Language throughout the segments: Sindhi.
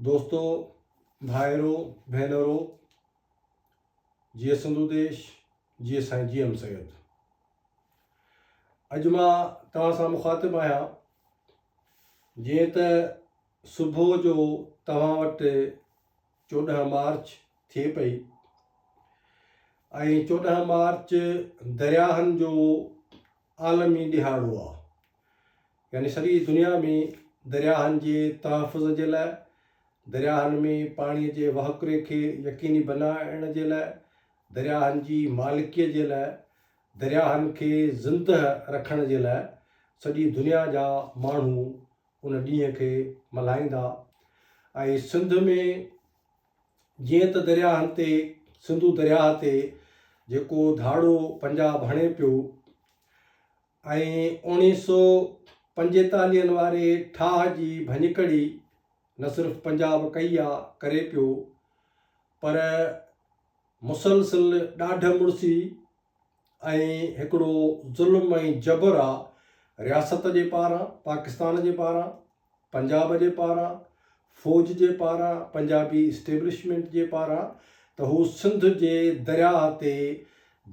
دوستو، ڀائرو، ڀينرو، جيئي سنڌوديش، جيئي سائين جي ايم سيد. اڄ مان توهان سان مخاطب آهيان جيئن ته صبح جو توهان وٽ 14 مارچ ٿئي پئي ۽ 14 مارچ درياهن جو عالمي ڏهاڙو آ يعني سڄي دنيا ۾ درياهن جي تحفظ جي لاء، درياهن ۾ پاڻي جي وهڪري کي يقيني بنائڻ جي لاء، درياهن جي مالڪيء جي لاء، درياهن کي زندهه رکڻ جي لاء سڄي دنيا جا ماڻهو ان ڏينهن کي ملهائيندا ۽ سنڌ ۾ جيئن ته درياهن تي سنڌو درياهه تي جيڪو ڌاڙو پنجاب هڻي پيو ۽ اوڻيهه سو پنجيتاليهن واري ٺاهه جي ڀڃڪڙي نه صرف پنجاب ڪئي آ، ڪري پيو، پر مسلسل ڏاڍ مڙسي ۽ هڪڙو ظلم ۽ جبر آ رياست جي پاران، پاڪستان جي پاران، پنجاب جي پاران، فوج جي پاران، پنجابي اسٽيبلشمينٽ جي پاران ته هو سنڌ جي درياهه تي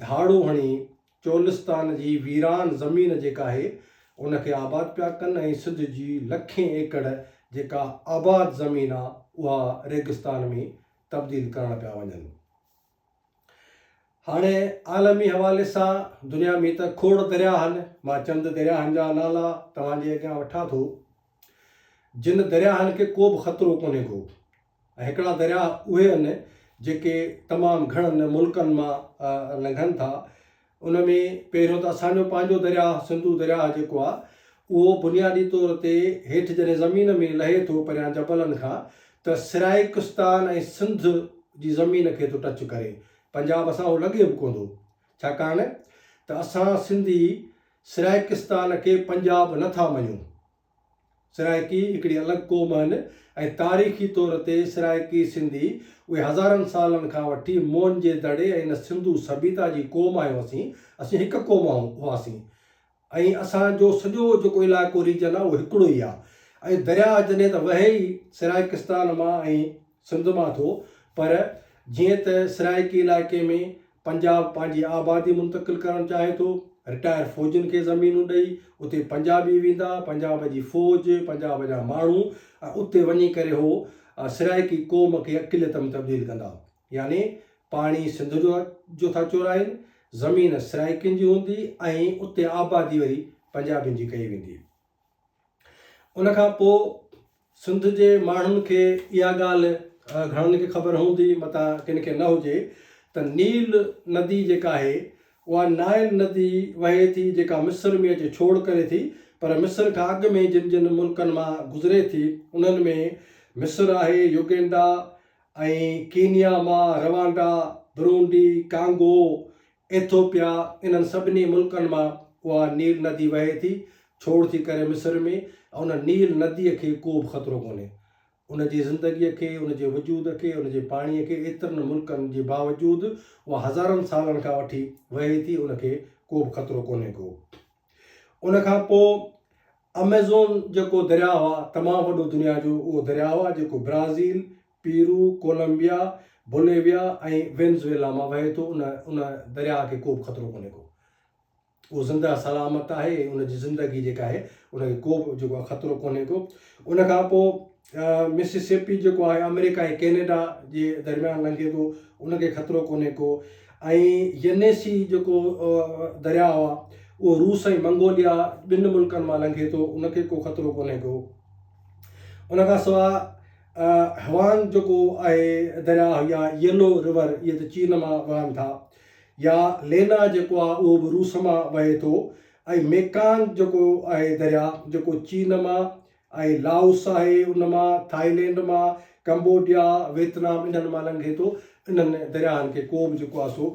ڌاڙو هڻي چولستان جي ويران زمين جيڪا آهي ان کي آباد پيا ڪن ۽ سنڌ جي لکين ايڪڙ جيڪا آباد زمين آ اها ريگستان ۾ تبديل ڪرڻ پيا وڃن. هاڻي عالمي حوالي سان دنيا ۾ ته کوڙ درياهه آهن، مان چند درياهن جا نالا توهان جي اڳيان وٺان ٿو جن درياهن کي ڪو به خطرو ڪونهي ڪو. ۽ هڪڙا درياهه اهي آهن جيڪي تمام گهڻن ملڪن مان لنگهن ٿا. ان ۾ پهريون ته اسان جو پنهنجو درياهه سنڌو درياهه جيڪو آهي اهو بنيادي طور تي هيٺ جڏهن زمين ۾ لهي ٿو پريان جبلن کان ته سرائيڪستان ۽ سنڌ جي زمين کي ٿو ٽچ ڪري. پنجاب سان اهو لڳي به ڪونه ٿو ڇاڪاڻ ته اسان سنڌي سرائيڪستان کي پنجاب نه ٿا مڃون. سرائيڪي هڪڙي الڳ قوم آهن ۽ تاريخي طور تي سرائيڪي سنڌي اهي هزارن سالن کان وٺي موئن جي دڙي ۽ ان سنڌو سڀيتا جي قوم آهيون اسين اسين هڪ قوم هئاسين ۽ اسان جو سڄو جيڪو علائقو ريجن آهي اهو هڪڙو ئي آهي ۽ درياهه جڏهن ته وهي ئي سرائيڪستان مان ۽ سنڌ مان ٿو پر جيئن ته سرائيڪي علائقي ۾ پنجاب پنهنجي آبادي منتقل ڪرڻ چاهي ٿو، رٽائر فوجين کي زمينون ڏئي اتي پنجابي ويندا، پنجاب جي فوج، پنجاب جا ماڻهو ۽ اتي وڃي ڪري هو سرائيڪي قوم کي اقليت ۾ تبديل ڪندا يعني پاڻي سنڌ جو جو ٿا چورائين، زمين سرائيڪين جي هوندي ۽ اتي آبادي وري پنجابين جي ڪئي ويندي. ان کان پوء سنڌ جي ماڻهن کي اها ڳالهه گهڻن کي خبر هوندي متان ڪن کي نه هجي ته نيل ندي جيڪا آهي اها نائل ندي وهي ٿي جيڪا مصر ۾ اچي ڇوڙ ڪري ٿي پر مصر کان اڳ ۾ جن جن ملڪن مان گذري ٿي انهن ۾ مصر آهي يوگينڊا ۽ ڪينيا مان روانڊا، برونڊي، ڪانگو، ايٿوپيا انهن سڀني ملڪن مان اها نيل ندي وهي ٿي، ڇوڙ ٿي ڪري مصر ۾ ۽ ان نيل نديء کي ڪو به خطرو ڪونهي. ان جي زندگيء کي، ان جي وجود کي، ان جي پاڻيء کي ايترن ملڪن جي باوجود اها هزارن سالن کان وٺي وهي ٿي، ان کي ڪو به خطرو ڪونهي ڪو. ان کان پوء اميزون جيڪو درياء آ، تمام وڏو دنيا جو اهو درياء آ، جيڪو برازيل، پيرو، ڪولمبيا، بوليويا ۽ وينزويلا مان وهي ٿو، ان ان درياهه کي ڪو به خطرو ڪونهي ڪو. اهو زنده سلامت آهي ۽ ان جي زندگي جيڪا آهي ان کي ڪو به جيڪو آهي خطرو ڪونهي ڪو. ان کان پوء مسيسيپي جيڪو آهي آمريڪا ۽ ڪينيڊا جي درميان لنگهي ٿو ان کي خطرو ڪونهي ڪو ۽ ينيسي جيڪو درياهه آهي اهو روس ۽ منگوليا ٻن ملڪن مان لنگهي ٿو ان کي ڪو خطرو ڪونهي ڪو. ان کان سواء هوانگ جيڪو آهي درياهه يا ييلو ريور اهي ته چين مان وهن ٿا يا لينا جيڪو آهي اهو به روس مان وهي ٿو ۽ ميڪانگ جيڪو آهي درياهه جيڪو چين مان ۽ لائوس آهي ان مان ٿائيلينڊ مان ڪمبوڊيا ويتنام انهن مان لنگهي ٿو انهن درياهن کي ڪو به جيڪو آهي سو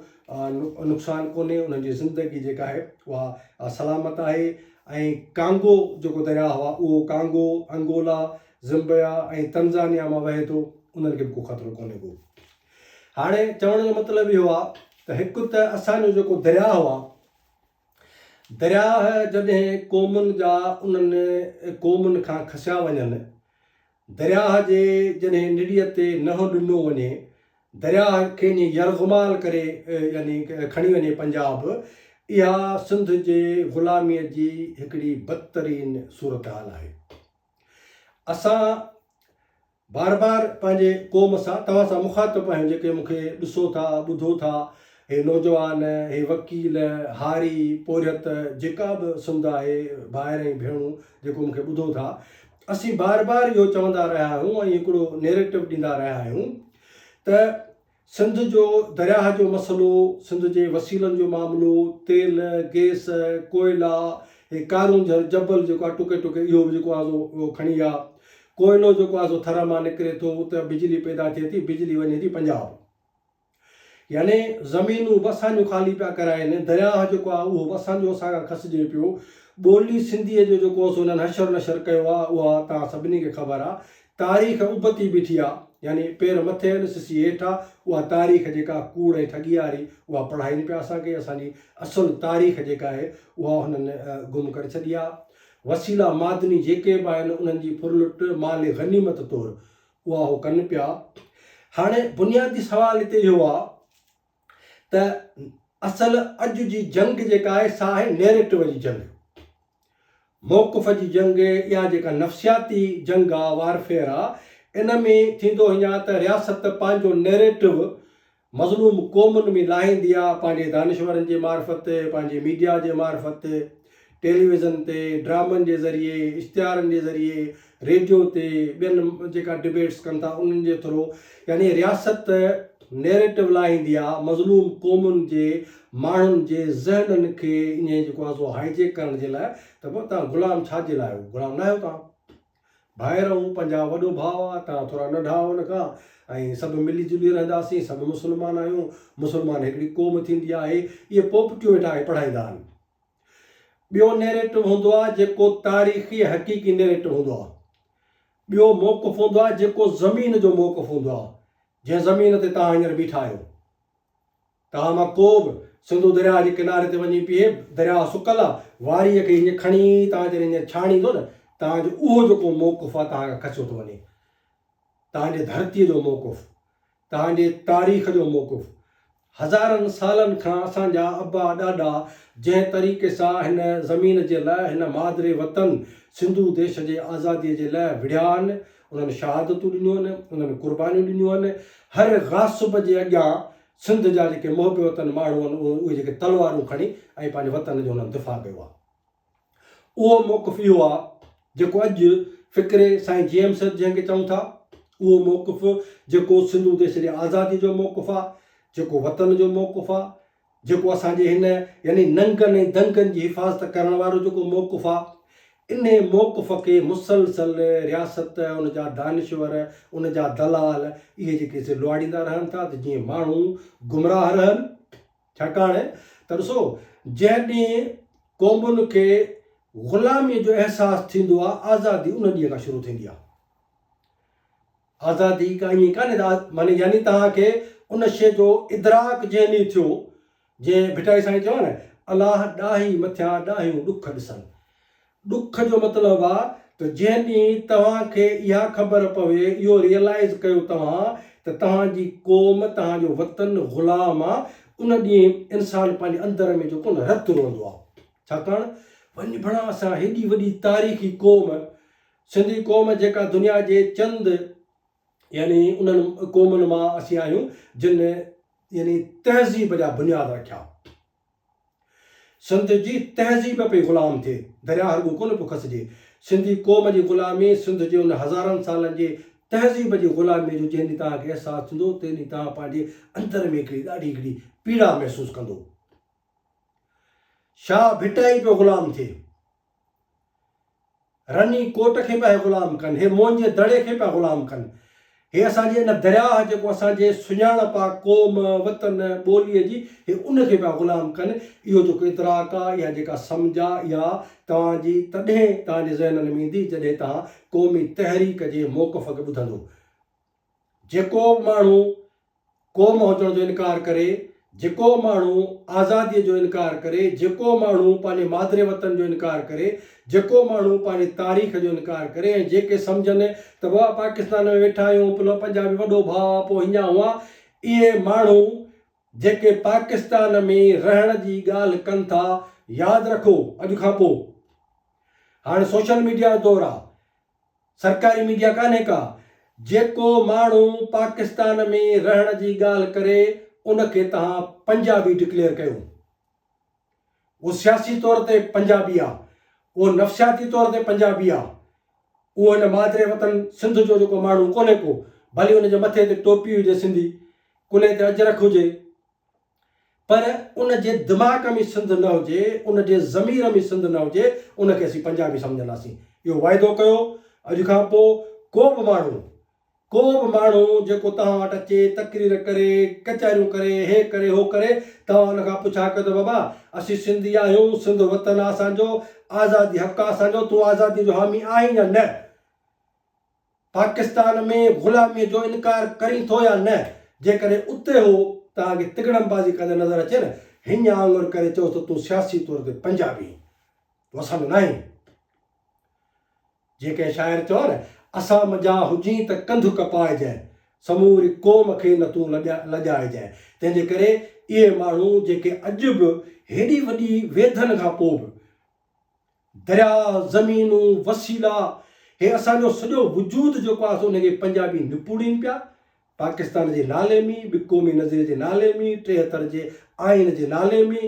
نقصان ڪونهي انهن جي زندگي جيڪا آهي اها سلامت آهي ۽ ڪانگو جيڪو درياهه آهي اهو ڪانگو انگولا زمبيا ۽ تنزانيا مان وهي ٿو انهن کي به ڪو خطرو ڪونهي ڪو. هاڻي چوڻ جو مطلب اهو آ ته هڪ ته اسان جو جيڪو درياهه آ درياهه جڏهن قومن جا انهن قومن کان کسيا وڃن. درياهه جي جڏهن نڙيء تي ننهن ڏنو وڃي، درياهه کي ائين يرغمال ڪري يعني کڻي وڃي پنجاب، اها سنڌ جي غلاميء جي هڪڙي بدترين صورتحال آهي. اسان بار بار پنهنجي قوم سان توهان سان مخاطب آهيون جيڪي مون کي ڏسو ٿا ٻڌو ٿا هي نوجوان هي وڪيل هاري پورهيت جيڪا به سنڌ آهي ڀائر ۽ ڀيڻون جيڪو مون کي ٻڌو ٿا اسين بار بار اهو چوندا رهيا آهيون ۽ هڪڙو نيريٽو ڏيندا رهيا آهيون ته سنڌ جو درياهه جو مسئلو، سنڌ جي وسيلن جو معاملو، تيل، گئس، ڪوئلا، هي ڪارونجهر جبل جيڪو آهي ٽڪي ٽڪي اهو به جيڪو آهي سو اهو کڻي ويا، ڪوئلو جيڪو آهي سو ٿر مان نڪري ٿو اتي بجلي پيدا ٿئي ٿي، بجلي وڃي ٿي پنجاب. يعني زمينون به اسان جون خالي پيا ڪرائين، درياهه جيڪو آهي اهو به اسان جو اسان کان کسجي پيو، ٻولي سنڌيء جو جيڪو سو هنن حشر نشر ڪيو آهي اها توهان سڀني کي خبر آهي، تاريخ ابتي بيٺي آهي، يعني پير مٿي آهن سسي هيٺ آهي، اها تاريخ جيڪا ڪوڙ ۽ ٺڳي واري اها پڙهائين پيا اسان کي، اسان جي اصل تاريخ جيڪا آهي اها هنن گم ڪري ڇڏي آهي، وسيلا معدني جيڪي به آهن انهن جي ڦرلٽ مال غنيمت طور اها هو ڪن پيا. هاڻي بنيادي سوال هتي اهو آ ته اصل اڄ جي جنگ جيڪا آهي سا آهي نيريٽو جي جنگ، موقف جي جنگ، اها جيڪا نفسياتي جنگ آ، وارفيئر آ، ان ۾ ٿيندو هيئن آ ته رياست پنهنجو نيريٽو مظلوم قومن ۾ لاهيندي آ، پنهنجي دانشورن جي معرفت، پنهنجي ميڊيا جي معرفت، ٽيليويزن تي، ڊرامن جي ذريعي، اشتهارن جي ذريعي، ريڊيو تي، ٻين جيڪا ڊبيٽس ڪن ٿا انهن جي ٿرو، يعني رياست نيريٽو لاهيندي آ، مظلوم قومن جي ماڻهن جي ذهنن کي ائين جيڪو آ سو هائيجيڪ ڪرڻ جي لاء ته پوء توهان غلام ڇا جي لاء آهيو، غلام ناهيو توهان. ڀائر هو پنهنجا وڏو ڀاء آ توهان ٿورا ننڍا آهيو ان کان ۽ سڀ ملي جلي رهنداسين سڀ مسلمان آهيون مسلمان هڪڙي قوم ٿيندي آهي اهي پوپٽيون ويٺا کي پڙهائيندا آهن ٻيو نيريٽو هوندو آ جيڪو تاريخي حقيقي نيريٽو هوندو آ ٻيو موقف هوندو آ جيڪو زمين جو موقف هوندو آ جنهن زمين تي توهان هينئر بيٺا آهيو توهان مان ڪو به سنڌو درياهه جي ڪناري تي وڃي بيهي، درياهه سڪل آ، واريء کي هيئن کڻي توهان جڏهن هيئن ڇاڻيندو نه، توهان جو اهو جيڪو موقف آ، توهان کان کسيو ٿو وڃي. توهان جي ڌرتيء جو موقف، توهان جي تاريخ جو موقف. هزارن سالن کان اسان جا ابا ڏاڏا جنهن طريقي سان هن زمين جي لاء، هن مادر وطن سنڌو ديش جي آزاديء جي لاء وڙهيا آهن، انهن شهادتون ڏنيون آهن، انهن قربانيون ڏنيون آهن، هر غاصب جي اڳيان سنڌ جا جيڪي محب وطن ماڻهو آهن اهي جيڪي تلوارون کڻي ۽ پنهنجي وطن جو انهن دفاع ڪيو آهي. اهو موقف اهو آهي جيڪو اڄ فڪري سائين جي ايم سيد جنهن کي چئون ٿا، اهو موقف جيڪو سنڌو ديش جي آزادي جو موقف آهي، جيڪو وطن جو موقف آهي، جيڪو اسان جي هن يعني ننگن ۽ دنگن جي حفاظت ڪرڻ وارو جيڪو موقف آ، انهي موقف کي مسلسل رياست، ان جا دانشور، ان جا دلال اهي جيڪي سي لواڙيندا رهن ٿا ته جيئن ماڻهو گمراهه رهن. ڇاڪاڻ ته ڏسو جنهن ڏينهن قومن کي غلاميء جو احساس ٿيندو آ، آزادي ان ڏينهن کان شروع ٿيندي آ. آزادي ڪا ائين ڪانهي ته معني يعني توهان کي ان شيء جو ادراڪ جنهن ڏينهن ٿيو، جنهن ڀٽائي سائين چيو آهي نه، الله ڏاهي مٿيان ڏاهيون ڏک ڏسن. ڏک جو مطلب آ ته جنهن ڏينهن توهان کي اها خبر پوي، اهو ريئلائيز ڪيو توهان ته توهان جي قوم، توهان جو وطن غلام آ، ان ڏينهن انسان پنهنجي اندر ۾ جيڪو نه رت روئندو آ. ڇاڪاڻ وڃ ڀڻا اسان هيڏي وڏي تاريخي قوم سنڌي قوم جيڪا دنيا جي چند يعني انهن قومن مان اسين آهيون جن يعني تهذيب جا بنياد رکيا. سنڌ جي تهذيب پئي غلام ٿئي، درياهه رڳو ڪونه پيو کسجي. سنڌي قوم جي غلامي سنڌ جي ان هزارن سالن جي تهذيب جي غلامي جو جنهن ڏينهن توهان کي احساس ٿيندو تنهن ڏينهن توهان پنهنجي اندر ۾ هڪڙي ڏاڍي هڪڙي پيڙا محسوس ڪندو. شاهه ڀٽائي پيو غلام ٿئي. رني ڪوٽ کي پيا هي غلام ڪن، هي موئن جي دڙي کي پيا غلام ڪن، هي اسان جي ان درياهه جيڪو اسان جي سڃاڻپ آ قوم، وطن، ٻوليء جي، هي ان کي پيا غلام ڪن، اهو جيڪو ادراڪ آ، اها جيڪا سمجهه آ، اها توهان جي تڏهن توهان جي ذهنن ۾ ايندي جڏهن توهان قومي تحريڪ جي موقف کي ٻڌندو. جيڪو به ماڻهو قوم هجڻ جو انڪار ڪري، جيڪو ماڻهو آزاديء جو انڪار ڪري، جيڪو ماڻهو پنهنجي مادر وطن جو انڪار ڪري، جيڪو ماڻهو پنهنجي تاريخ جو انڪار ڪري ۽ جيڪي سمجهن ته بابا پاڪستان ۾ ويٺا آهيون پلو پنجابي وڏو ڀاء آ پوء هينئن هونئن اهي ماڻهو جيڪي پاڪستان ۾ رهڻ جي ڳالهه ڪن ٿا ياد رکو اڄ کان پوء هاڻ سوشل ميڊيا جو دور آ سرڪاري ميڊيا ڪانهي ڪا جيڪو ماڻهو پاڪستان ۾ رهڻ جي ڳالهه ڪري ان کي توهان پنجابي ڊڪليئر ڪيو. اهو سياسي طور تي پنجابي آ، اهو نفسياتي طور تي پنجابي آ، اهو هن مادر وطن سنڌ جو جيڪو ماڻهو ڪونهي ڪو، ڀلي ان جي مٿي تي ٽوپي هجي سنڌي، ڪلهي تي اجرڪ هجي، پر ان جي دماغ ۾ سنڌ نه هجي، ان جي ضمير ۾ سنڌ نه هجي، ان کي اسين پنجابي سمجهنداسين. اهو واعدو ڪيو، اڄ کان پوء ڪو به ماڻهو ڪو به ماڻهو جيڪو توهان وٽ اچي تقرير ڪري، ڪچهريون ڪري، هي ڪري هو ڪري، توهان ان کان پڇا ڪيو ته بابا اسين سنڌي آهيون، سنڌ وطن آ اسان جو، آزادي حق آ اسان جو، تون آزادي جو حامي آهين يا نه؟ پاڪستان ۾ غلاميء جو انڪار ڪرين ٿو يا نه؟ جيڪڏهن اتي هو توهان کي تگڙم بازي ڪندي نظر اچي نه، هينئن آڱر ڪري چئوس ته تون سياسي طور تي پنجابي آهين، تون اسان جو ناهين. جيئن ڪنهن شاعر چيو آهي نه، اسان منجهان هجين ته ڪنڌ ڪپائجانء، سموري قوم کي نه تون لڄائجانء. تنهن جي ڪري اهي ماڻهو جيڪي اڄ به هيڏي وڏي ويڌن کان پوء به درياء، زمينون، وسيلا، هي اسان جو سڄو وجود جيڪو آهي سو ان کي پنجابي نپوڙين پيا، پاڪستان جي نالي ۾، ٻه قومي نظريي جي نالي ۾، 73 جي آئين جي نالي ۾،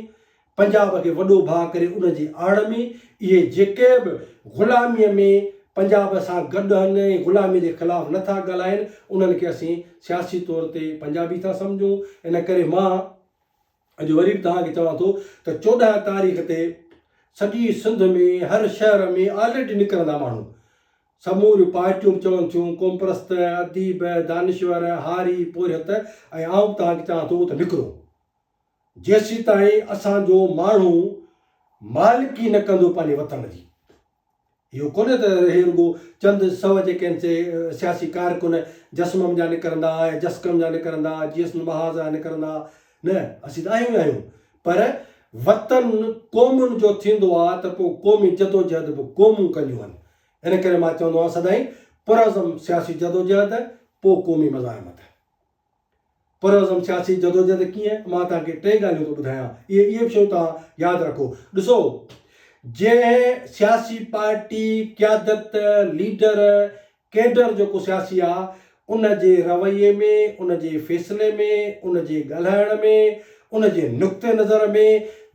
پنجاب کي وڏو ڀاء ڪري ان جي آڙ ۾، اهي جيڪي به غلاميء ۾ پنجاب سان گڏ هن ۽ غلاميء جي خلاف نه ٿا ڳالهائين، انهن کي اسين سياسي طور تي پنجابي ٿا سمجهون. ان ڪري مان اڄ وري به توهان کي چوان ٿو ته 14 تاريخ تي سڄي سنڌ ۾ هر شهر ۾ آلريڊي نڪرندا ماڻهو، سموريون پارٽيون به چون ٿيون، قومپرست، اديب، دانشور، هاري، پورهيت ۽ آئون به توهان کي چوان ٿو ته نڪرو. جيسيتائين اسان جو ماڻهو مالڪي نه ڪندو پنهنجي وطن جي. اهو ڪونهي ته هي رڳو چند سو جيڪي آهن سي سياسي ڪارڪن جسمم جا نڪرندا ۽ جسقم جا نڪرندا، جيئس محاذ جا نڪرندا، نه اسين ته آهيون ئي آهيون پر وطن قومن جو ٿيندو آ ته پوء قومي جدوجهد به قومون ڪنديون آهن. ان ڪري مان چوندو آهيان سدائين پرعزم سياسي جدوجهد پوء قومي مزاحمت. پرعزم سياسي جدوجهد ڪيئن؟ مان توهان کي ٽي ڳالهيون ٿو ٻڌايان اهي اهي به شيون توهان ياد رکو. ڏسو جنهن سياسي پارٽي قيادت ليڊر ڪيڊر جيڪو سياسي آ ان جي رويي ۾ ان جي فيصلي ۾ ان جي ڳالهائڻ ۾ ان جي نقطي نظر ۾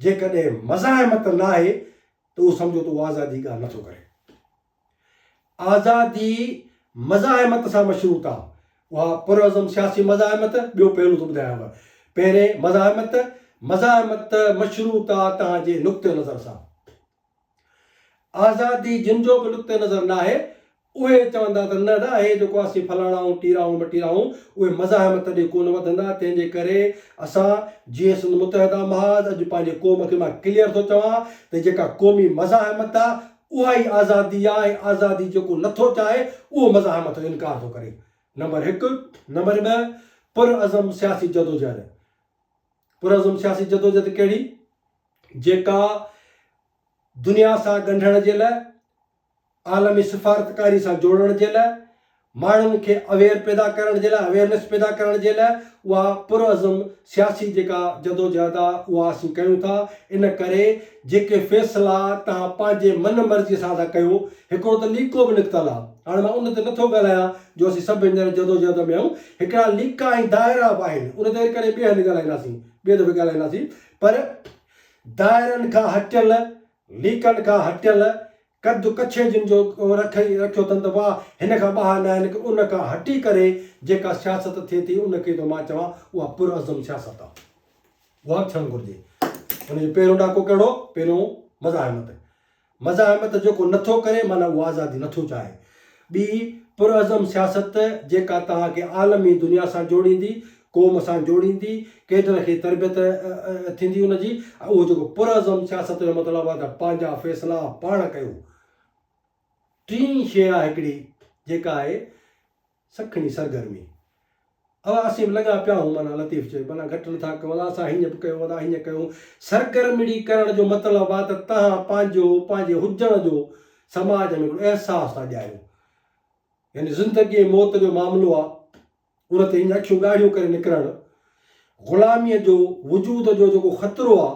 جيڪڏهن مزاحمت ناهي ته اهو سمجهو ته اهو آزادي جي ڳالهه نٿو ڪري. آزادي مزاحمت سان مشروط آ. اها پرعزم سياسي مزاحمت، ٻيو پهلو ٿو ٻڌايانو. پهرين مزاحمت، مزاحمت مشروط آ توهان جي نقطي نظر سان. آزادي جن جو به نقطه نظر ناهي، اهي چوندا ته نه نه هي جيڪو اسين فلاڻا آهون ٽيرا آهون ٻٽيرا آهون، اهي مزاحمت ڏي ڪونه وڌندا، تنهن جي ڪري اسان جيئي سنڌ متحده محاذ اڄ پنهنجي قوم کي مان ڪليئر ٿو چوان ته جيڪا قومي مزاحمت آ اها ئي آزادي آ ۽ آزادي جيڪو نٿو چاهي اهو مزاحمت جو انڪار ٿو ڪري نمبر هڪ، نمبر ٻه پرعزم سياسي جدوجهد، پرعزم سياسي جدوجهد ڪهڙي؟ جيڪا دنيا سان ڳنڍڻ جي لاء، عالمي سفارتڪاري سان جوڙڻ جي لاء، ماڻهن کي اويئر پيدا ڪرڻ جي لاء، اويئرنيس پيدا ڪرڻ جي لاء اها پرعزم سياسي جيڪا جدوجهد آ اها اسين ڪيون ٿا. ان ڪري جيڪي فيصلا توهان پنهنجي من مرضي سان ٿا ڪيو، هڪڙو ته ليڪو به نڪتل آ، هاڻي مان ان تي نٿو ڳالهايان جو اسين سڀ هينئر جدوجهد ۾ آهيون، هڪڙا ليڪا ۽ دائرا به آهن، ان تي وري ڪڏهن ٻئي هنڌ ڳالهائينداسين، ٻئي دفعي ڳالهائينداسين پر دائرن کان هٽيل، ليڪن کان هٽيل، قد ڪڇي جن جو رکيو اٿن ته واهه هن کان ٻاهر ناهي ليڪن ان کان هٽي ڪري جيڪا سياست ٿئي ٿي ان کي ٿو مان چوان اها پرعزم سياست آهي. اها به ٿيڻ گهرجي. ان جو پهريون ڏاڪو ڪهڙو؟ پهريون مزاحمت. مزاحمت جيڪو نٿو ڪري معنيٰ اهو آزادي نٿو چاهي. ٻي پرعزم سياست جيڪا توهان کي عالمي دنيا سان جوڙيندي، قوم سان جوڙيندي، ڪيڊر کي تربيت ٿيندي ان جي ۽ اهو جيڪو پرعزم سياست جو مطلب آهي ته پنهنجا فيصلا پاڻ ڪيو. ٽين شيء آهي هڪڙي جيڪا آهي سکڻي سرگرمي. اوا اسين به لڳا پيا آهيون معنيٰ لطيف چئي معنيٰ گهٽ نٿا ڪيون ادا اسان هيئن به ڪيو ادا هيئن ڪيو سرگرمڙي ڪرڻ جو مطلب آ ته توهان پنهنجو پنهنجي هجڻ جو سماج ۾ هڪڙو احساس ٿا ڏياريو يعني زندگي ۽ موت جو معاملو آ ان تي هيئن اکيون ڳاڙهيون ڪري نڪرڻ غلاميء جو وجود جو جيڪو خطرو آ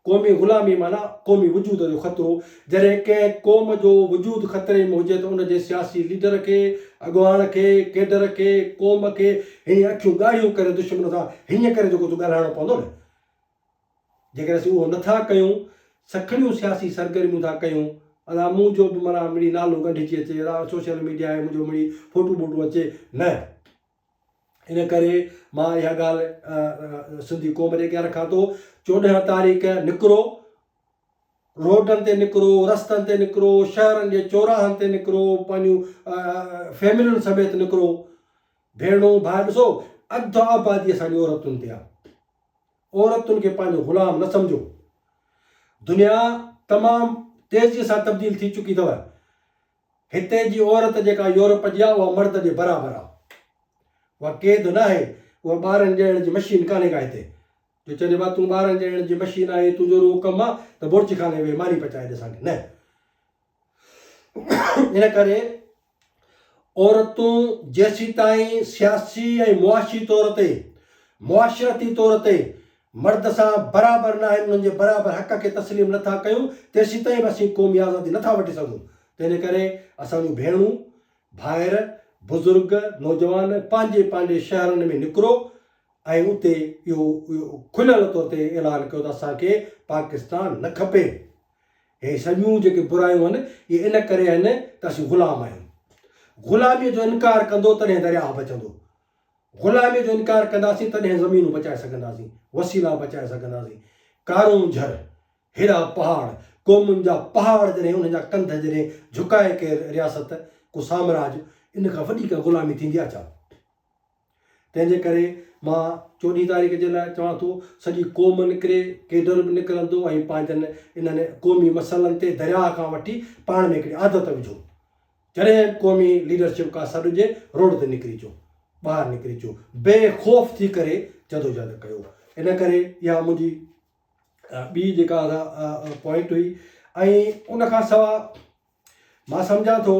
قومي غلامي معنيٰ قومي وجود جو خطرو، جڏهن ڪنهن قوم جو وجود خطري ۾ هجي ته ان جي سياسي ليڊر کي، اڳواڻ کي، ڪيڊر کي، قوم کي هيئن اکيون ڳاڙهيون ڪري دشمن سان هيئن ڪري جيڪو ٿو ڳالهائڻو پوندو نه. جيڪڏهن اسين اهو نه ٿا ڪيون، سکڻيون سياسي سرگرميون ٿا ڪيون، ادا منهنجو به معنيٰ مڙئي نالو ڳنڍجي اچي، ادا سوشل ميڊيا آهي منهنجو مڙئي فوٽو ٻوٽو اچي، نه. ان ڪري مان اها ڳالهه سنڌي قوم جي اڳيان رکان ٿو 14 تاريخ نڪرو روڊن تي نڪرو رستن تي نڪرو شهرن جي چوراهن تي نڪرو پنهنجون فيملين سميت نڪرو ڀيڻون ڀاء ڏسو اڌ آبادي اسان جي عورتن تي آهي عورتن کي پنهنجو غلام نه سمجهو دنيا تمام تيزي سان تبديل ٿي چڪي اٿو هتي جي عورت جيڪا يورپ جي آ اها مرد جي برابر آ. اها قيد ناهي، اها ٻارن ڄڻڻ جي مشين ڪانهي ڪا هتي. جو چئجي ڀا تون ٻارن ڄڻڻ جي مشين آهين تنهنجو رڳو ڪم آ ته بورچي خاني ويهي ماني پچائي ڏي اسان کي. نه. ان ڪري عورتون جيسيتائين سياسي ۽ معاشي طور تي، معاشرتي طور تي مرد سان برابر ناهن، انهن جي برابر حق کي تسليم نه ٿا ڪيون، تيسيتائين به اسين قومي آزادي نه ٿا وٺي سگهون. تنهن ڪري اسان جون ڀيڻون، ڀائر، بزرگ، نوجوان پنهنجي پنهنجي شهرن ۾ نڪرو ۽ اتي اهو کليل طور تي اعلان ڪيو ته اسان کي پاڪستان نه کپي. هي سڄيون جيڪي برايون آهن، اهي ان ڪري آهن ته اسين غلام آهيون. غلاميء جو انڪار ڪندو تڏهن درياهه بچندو. غلاميء جو انڪار ڪنداسين تڏهن زمينون بچائي سگهنداسين، وسيلا بچائي سگهنداسين. ڪارونجهر، هيڏا پهاڙ، قومن جا پهاڙ جڏهن انهن جا ڪنڌ جڏهن جهڪائي ڪير رياست، ڪو سامراج، ان کان وڏي ڪا غلامي ٿيندي آ ڇا؟ تنهن جي ڪري مان چوڏهين تاريخ جي لاء چوان ٿو سڄي قوم نڪري، ڪيڊر به نڪرندو ۽ پنهنجن انهن قومي مسئلن تي درياهه کان وٺي پاڻ ۾ هڪڙي عادت وجهو. جڏهن به قومي ليڊرشپ ڪا سڏ هجي روڊ تي نڪري اچو، ٻاهر نڪري اچو، بي خوف ٿي ڪري جدوجهد ڪيو. ان ڪري اها منهنجي ٻي جيڪا پوائنٽ هئي ۽ ان کان سواء مان سمجهان ٿو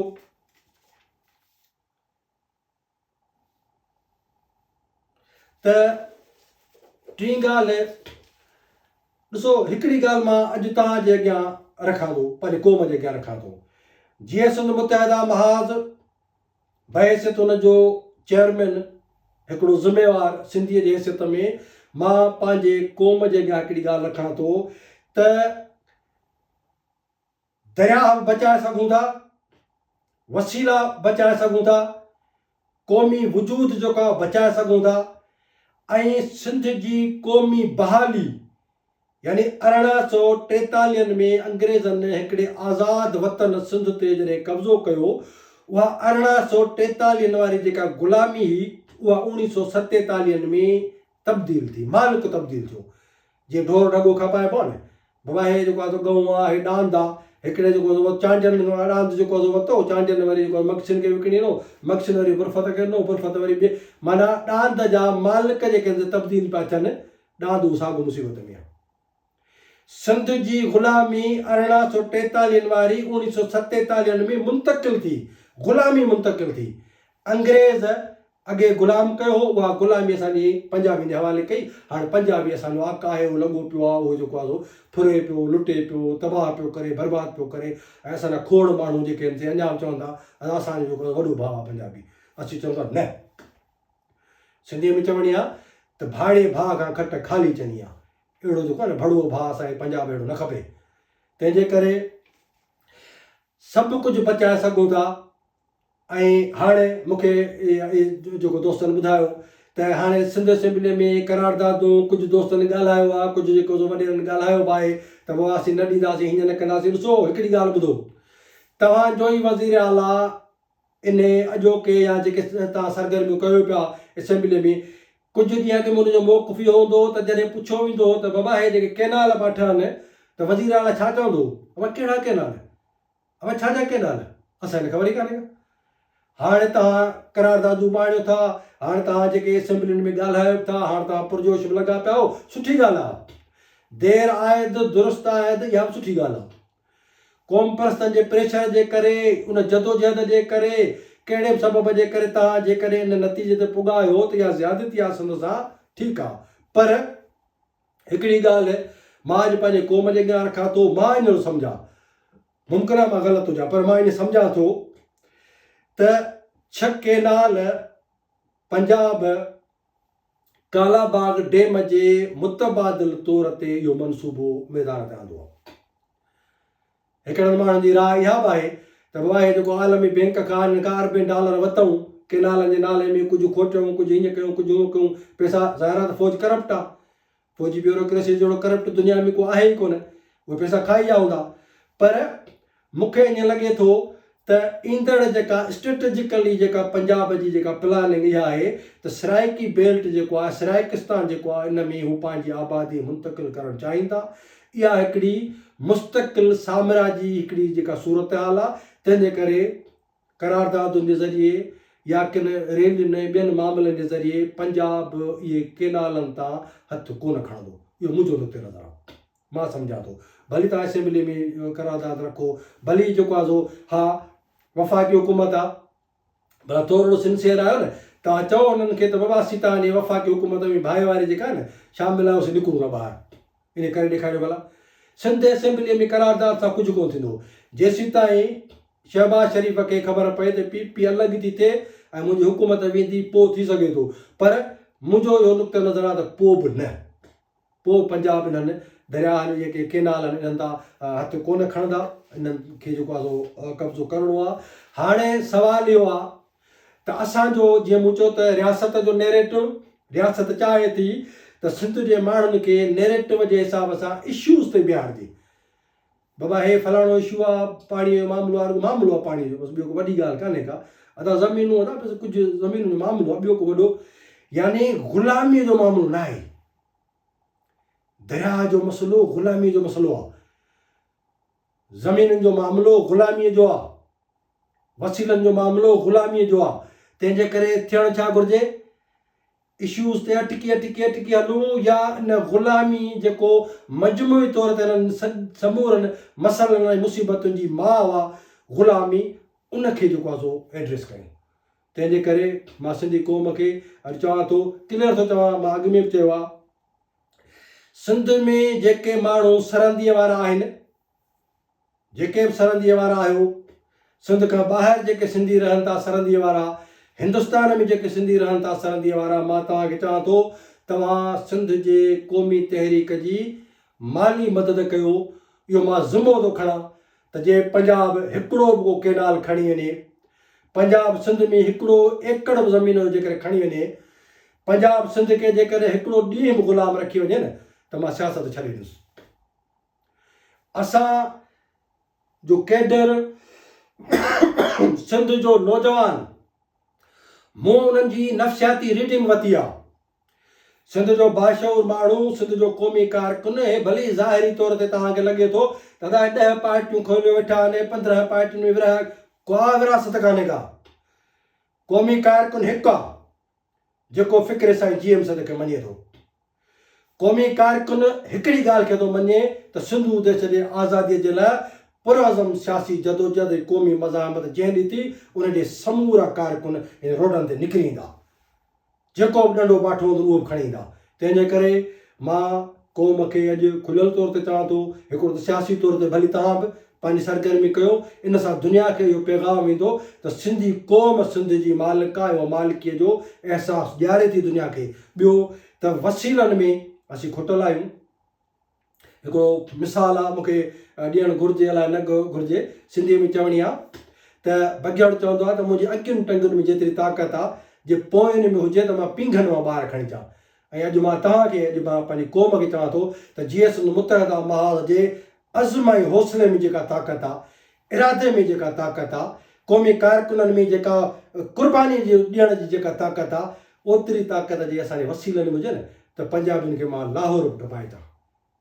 ته ٽين ڳالهه ڏسو هڪڙي ڳالهه مان اڄ توهان جي اڳيان رکان ٿو پنهنجي قوم جي اڳيان رکان ٿو جيئي سنڌ متحده محاذ بحيثيت ان جو چيئرمين هڪڙو ذميوار سنڌيء جي حيثيت ۾ مان پنهنجي قوم جي اڳيان هڪڙي ڳالهه رکان ٿو ته درياهه به بچائي سگهون ٿا، وسيلا بچائي سگهون ٿا، قومي وجود جيڪو آهي بچائي سگهون ٿا ۽ سنڌ جي قومي بحالي يعني 1843 ۾ انگريزن هڪڙي آزاد وطن سنڌ تي جڏهن قبضو ڪيو اها 1843 واري جيڪا غلامي هئي اها 1947 ۾ تبديل ٿي، مالڪ تبديل ٿيو جيئن ڍور ڍڳو کپائبو آهي نه بابا هي جيڪو آهي سو ڳئون آ، هي ڏاند آ. هڪڙي جيڪو آهي سو چانڊين کان ڏاند جيڪو آهي سو ورتو، چانڊين وري جيڪو آهي مگسين کي وڪڻي ڏنو، مگسين وري برفت کي ڏنو، برفت وري ٻئي معنيٰ ڏاند جا مالڪ جيڪي آهن سي تبديل پيا ٿين، ڏاند اهو ساڳو مصيبت ۾ آ. سنڌ جي غلامي ارڙهن سو ٽيتاليهن واري اوڻيهه سو ستيتاليهن ۾ منتقل ٿي، غلامي منتقل ٿي. انگريز اڳي غلام ڪيو هو، اها غلامي اسان جي پنجابين جي حوالي ڪئي، هاڻ پنجابي اسان جو آقا آهي، اهو لڳو پيو آهي، اهو جيڪو آهي سو ڦري پيو، لٽي پيو، تباهه پيو ڪري، برباد پيو ڪري ۽ اسان جا کوڙ ماڻهو جيڪي آهن سي اڃا به چون ٿا ته اسان جو جيڪو آهي وڏو ڀاء آهي پنجابي، اسين چئون ٿا نه. سنڌيء ۾ چوڻي آهي ته ڀاڙي ڀاء کان کٽ خالي چڱي آهي، اهڙو جيڪو آهي نه ڀڙوو ڀاء اسان کي پنجاب اهڙو نه کپي، تنهن جي ڪري سڀ ڪجهه بچائي سگهون ٿا. ۽ هاڻي مون کي جيڪو دوستن ٻڌايو ته هاڻي سنڌ اسيمبلي ۾ قراردادون ڪجهه دوستن ڳالهايو آهي ڪجهه جيڪو سو وڏيرن ڳالهايو به آهي ته بابا اسين نه ڏينداسين هيئن نه ڪنداسين ڏسو هڪڙي ڳالهه ٻڌو توهان جو ئي وزير اعليٰ انهي اڄوڪي يا جيڪي توهان سرگرميون ڪيو پيا اسيمبلي ۾ ڪجهه ڏينهن اڳ ۾ ان جو موقف اهو هوندو هو ته جڏهن پڇيو ويندو هو ته بابا هي جيڪي ڪينال پيا ٺهن ته وزير اعليٰ ڇا چوندو هو بابا ڪهڙا ڪينال اهي ڇا جا ڪينال؟ اسان کي خبر ئي ڪانهي ڪا. هاڻي توهان قراردادون به آڻيو ٿا، هاڻ توهان جيڪي اسيمبلين ۾ ڳالهايو به ٿا، هاڻ توهان پرجوش به لڳا پيا آهيو، سٺي ڳالهه آهي. دير آيد درست آيد اها به سٺي ڳالهه آهي. قومپرستن جي پريشر جي ڪري، ان جدوجهد جي ڪري، ڪهڙي به سبب جي ڪري توهان جيڪڏهن ان نتيجي تي پڳا آهيو ته اها زيادتي آهي سنڌ سان، ٺيڪ آهي. پر هڪڙي ڳالهه مان اڄ پنهنجي قوم جي اڳيان رکان ٿو، مان ائين ٿو سمجهان، ممڪن آهي مان غلط هجان، پر مان ائين سمجهان ٿو ته ڇهه ڪينال پنجاب ڪالا باغ ڊيم جي متبادل طور تي اهو منصوبو ميدان تي آندو آهي. هڪڙن ماڻهن جي راء اها به آهي ته بابا هي جيڪو عالمي بينڪ کان هنن کان اربين ڊالر ورتائون ڪينالن جي نالي ۾ ڪجهه کوٽيائون ڪجهه هيئن ڪيون ڪجهه هونئن ڪيون پئسا ظاهر آهي ته فوج ڪرپٽ آهي فوجي بيوروڪريسي جهڙو ڪرپٽ دنيا ۾ ڪو آهي ئي ڪونه اهي پئسا کائي ويا هوندا پر مون کي ائين لڳي ٿو ته ايندڙ جيڪا اسٽريٽجڪلي جيڪا پنجاب جي جيڪا پلاننگ اها آهي ته سرائيڪي بيلٽ جيڪو آهي سرائيڪستان جيڪو آهي ان ۾ هو پنهنجي آبادي منتقل ڪرڻ چاهين ٿا اها هڪڙي مستقل سامراجي هڪڙي جيڪا صورتحال آهي تنهن جي ڪري قراردادن جي ذريعي يا ڪن ريلين ۽ ٻين معاملن جي ذريعي پنجاب اهي ڪينالن تان هٿ ڪونه کڻندو. اهو منهنجو نقطه نظر آهي. مان سمجهان ٿو. ڀلي توهان اسيمبلي ۾ قرارداد رکو، ڀلي جيڪو آهي سو ها وفاقي حڪومت آهي، ڀلا ٿورڙو سنسيئر آهيو نه، توهان چئو انهن کي ته بابا اسين توهان جي وفاقي حڪومت ۾ ڀائيواري جيڪا آهي نه شامل آهيون اسين نڪرون ٿا ٻاهر. ائين ڪري ڏيکاريو ڀلا. سنڌ اسيمبليء ۾ قرارداد سان ڪجهه ڪونه ٿيندو. جيسيتائين شهباز شريف کي خبر پئي ته پي پي الڳ ٿي ٿئي ۽ منهنجي حڪومت ويندي پوء ٿي سگهي ٿو پر منهنجو اهو نقطه نظر آهي ته پوء به نه. پوء پنجاب انهن درياهن جيڪي ڪينال آهن انهن تان هٿ ڪونه کڻندا. انهن کي جيڪو آهي سو قبضو ڪرڻو آهي. هاڻي سوال اهو آهي ته اسان جو جيئن مون چيو ته رياست جو نيريٽو، رياست چاهي ٿي ته سنڌ جي ماڻهن کي نيريٽو جي حساب سان اشوز تي بيهارجي. بابا هي فلاڻو اشو آ، پاڻي جو معاملو آ، رڳو معاملو آ پاڻي جو بس ٻيو ڪو وڏي ڳالهه ڪانهي ڪا. ادا زمينون ادا بس ڪجهه زمينن جو معاملو آ ٻيو ڪو وڏو يعني غلاميء جو معاملو ناهي. درياهه جو مسئلو غلاميء جو مسئلو آ. زمينن جو معاملو غلاميء جو آ. وسيلن جو معاملو غلاميء جو آ، تنهن جي ڪري ٿيڻ ڇا گهرجي؟ اشوز تي اٽڪي اٽڪي اٽڪي هلون يا ان غلامي جيڪو مجموعي طور تي انهن سمورن مسئلن ۽ مصيبتن جي ماء آ غلامي ان کي جيڪو آ سو ايڊريس ڪيون. تنهن جي ڪري مان سنڌي قوم کي اڄ چوان ٿو ڪليئر ٿو چوان مان اڳ ۾ به چيو آ سنڌ ۾ جيڪي ماڻهو سرنديء وارا آهن جيڪي به سرنديء وارا آهيو، سنڌ کان ٻاهر جيڪي سنڌي رهن ٿا سرنديء وارا، هندستان ۾ جيڪي سنڌي رهن ٿا سرنديء وارا، مان توهان کي چوان ٿو توهان سنڌ جي قومي تحريڪ جي مالي مدد ڪيو، اهو مان ذمو ٿو کڻان ته جي پنجاب هڪڙو به ڪو ڪينال کڻي وڃي، پنجاب سنڌ ۾ هڪڙو ايڪڙ به زمين جو جيڪڏهن کڻي وڃي، پنجاب سنڌ کي جيڪڏهن هڪڙو ڏينهن به غلام رکي وڃي نه ته مان سياست ڇڏي ڏيندس. اسان جو ڪيڊر سنڌ جو نوجوان مون انهن جي نفسياتي ريڊنگ وتي آ سنڌ جو باشعور ماڻهو سنڌ جو قومي ڪارڪن هي ڀلي ظاهري طور تي توهان کي لڳي ٿو ته ادا 10 پارٽيون کوليو ويٺا آهن 15 پارٽين ۾ ورهايا ڪا وراثت ڪانهي ڪا قومي ڪارڪن هڪ آ جيڪو فڪر سائين جي ايم سيد کي مڃي ٿو. قومي ڪارڪن هڪڙي ڳالهه کي ٿو مڃي ته سنڌو ديس جي آزاديء جي لاء پرعزم سياسي جدوجهد ۽ قومي مزاحمت جنهن ڏتي ان جي سمورا ڪارڪن هن روڊن تي نڪري ايندا. جيڪو به ڏنڊو باٺو هوندو اهو به کڻي ايندا. تنهن جي ڪري مان قوم کي اڄ کليل طور تي چوان ٿو، هڪڙو ته سياسي طور تي ڀلي توهان به پنهنجي سرگرمي ڪيو، ان سان دنيا کي اهو پيغام ويندو ته سنڌي قوم سنڌ جي مالڪ آهي ۽ اها مالڪيء جو احساس ڏياري ٿي دنيا کي. ٻيو ته وسيلن ۾ اسين کٽل آهيون. هڪڙو مثال آ مون کي ڏيڻ گهرجي الائي نه گهرجي، سنڌيء ۾ چوڻي آ ته بگهڙ چوندو آ ته منهنجي اڳين ٽنگن ۾ جيتري طاقت آ، جي پوئين ۾ هجي ته مان پينگهن مان ٻاهر کڻي اچان. ۽ اڄ مان توهان کي، اڄ مان پنهنجي قوم کي چوان ٿو ته جيئي سنڌ متحده محاذ جي عزم ۽ حوصلي ۾ جيڪا طاقت آ، ارادي ۾ جيڪا طاقت آ، قومي ڪارڪنن ۾ جيڪا قرباني جي ڏيڻ جي جيڪا طاقت آ، اوتري طاقت جي اسان جي وسيلن ۾ هجي نه ته پنجابين کي مان لاهور به ٽپائي اچان.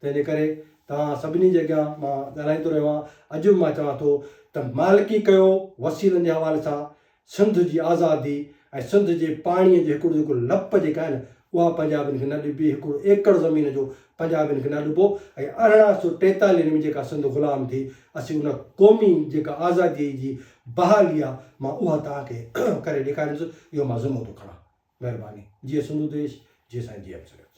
تنهن جي ڪري توهان سڀني جي اڳيان مان ڳالهائيندو رهيو آهيان، اڄ به مان چوان ٿو ته مالڪي ڪيو وسيلن جي حوالي سان. سنڌ جي آزادي ۽ سنڌ جي پاڻيء جي هڪڙو جيڪو لپ جيڪا آهي نه اها پنجابين کي نه ڏبي، هڪڙو ايڪڙ زمين جو پنجابين کي نه ڏبو ۽ 1843 ۾ جيڪا سنڌ غلام ٿي اسين ان قومي جيڪا آزاديء جي بحالي آ مان اها توهان کي ڪري ڏيکاريندس اهو مان ذمو ٿو کڻان. مهرباني. جيئي سنڌو ديش، جيئي سائين جي ايم سيد.